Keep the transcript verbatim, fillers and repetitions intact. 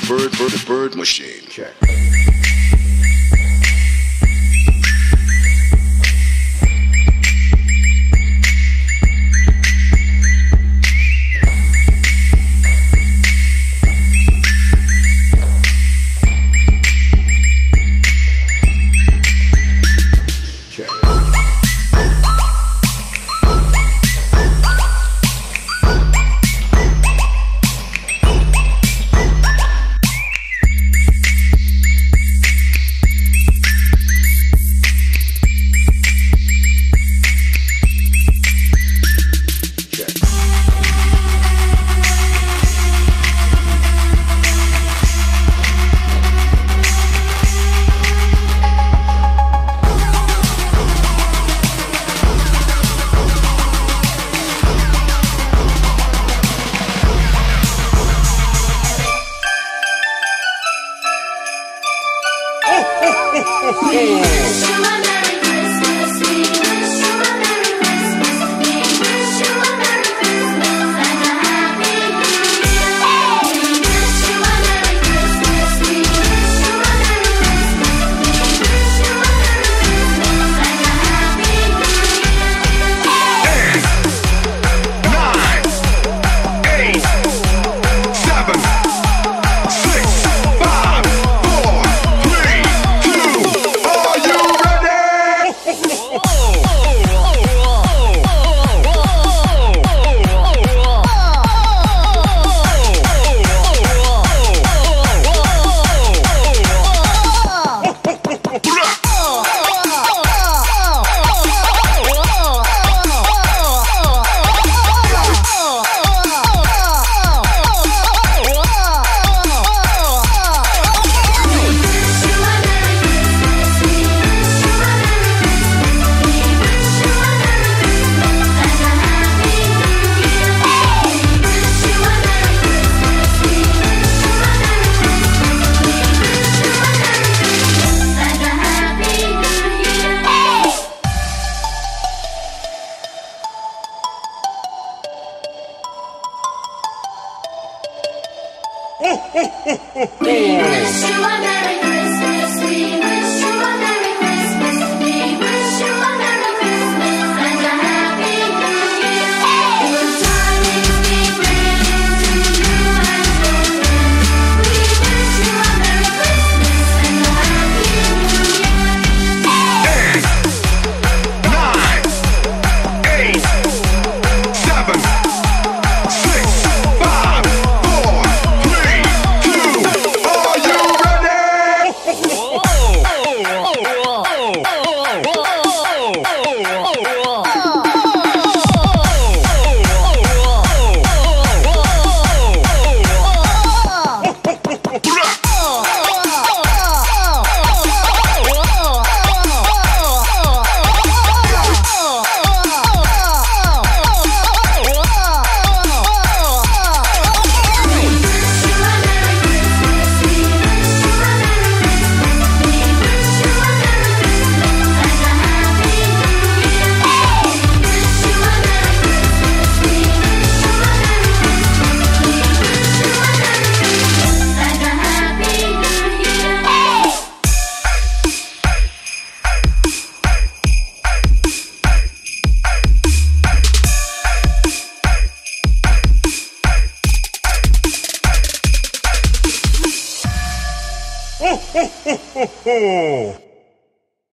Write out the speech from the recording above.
Bird, bird, bird machine. Check. Check. We wish you a Merry Christmas. We wish you a Merry Christmas. We wish you a Merry Christmas and a Happy New Year. Good tidings be bringing to you and your friends. We wish you a Merry Christmas and a Happy New Year. Ten, nine, eight, seven, six, five, four, three, two. Are you ready? Ho, ho, ho, ho, ho!